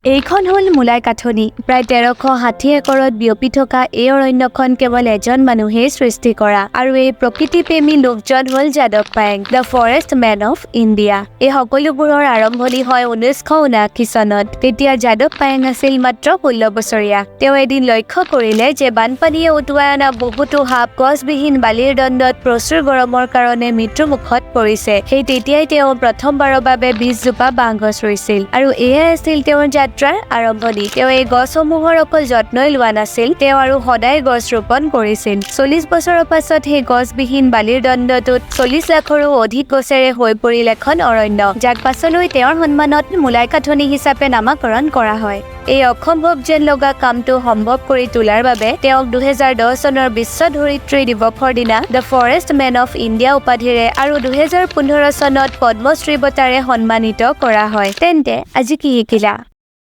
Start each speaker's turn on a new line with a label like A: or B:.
A: এইখন হ'ল মূলাই কাঠনি। প্ৰায় 1360 একৰত বিয়পি থকা এই অৰণ্যখন কেৱল এজন মানুহেই সৃষ্টি কৰা আৰু এই প্ৰকৃতিপ্ৰেমী লোকজন হ'ল Yadav Payeng, the forest man of India। এই সকলোবোৰৰ আৰম্ভণি হয় 1979 চনত। তেতিয়া যাদৱ পায়েং আছিল মাত্ৰ 16 বছৰীয়া। তেওঁ এদিন লক্ষ্য কৰিলে যে বানপানীয়ে উটুৱাই অনা বহুতো সাপ গছবিহীন বালিৰ দণ্ডত প্ৰচুৰ গৰমৰ কাৰণে মৃত্যুমুখত পৰিছে। সেই তেতিয়াই তেওঁ প্ৰথমবাৰৰ বাবে 20 জোপা বাঁহ গছ ৰুইছিল আৰু এয়াই আছিল তেওঁৰ যাত্ৰাৰ আৰম্ভণি। তেওঁ এই গছসমূহৰ অকল যত্নই লোৱা নাছিল, তেওঁ আৰু সদায় গছ ৰোপণ কৰিছিল। 40 বছৰৰ পাছত সেই গছবিহীন বালিৰ দণ্ডটোত 40 লাখৰো অধিক গছেৰে হৈ পৰিল এখন অৰণ্য, যাক পাছলৈ তেওঁৰ সন্মানত মূলাই কাঠনি হিচাপে নামাকৰণ কৰা হয়। এই অসম্ভৱ যেন লগা কামটো সম্ভৱ কৰি তোলাৰ বাবে তেওঁক 2010 চনৰ বিশ্ব ধৰিত্ৰী দিৱসৰ দিনা the forest man of India উপাধিৰে আৰু 2015 চনত পদ্মশ্ৰী বঁটাৰে সন্মানিত কৰা হয়। তেন্তে আজি কি শিকিলা?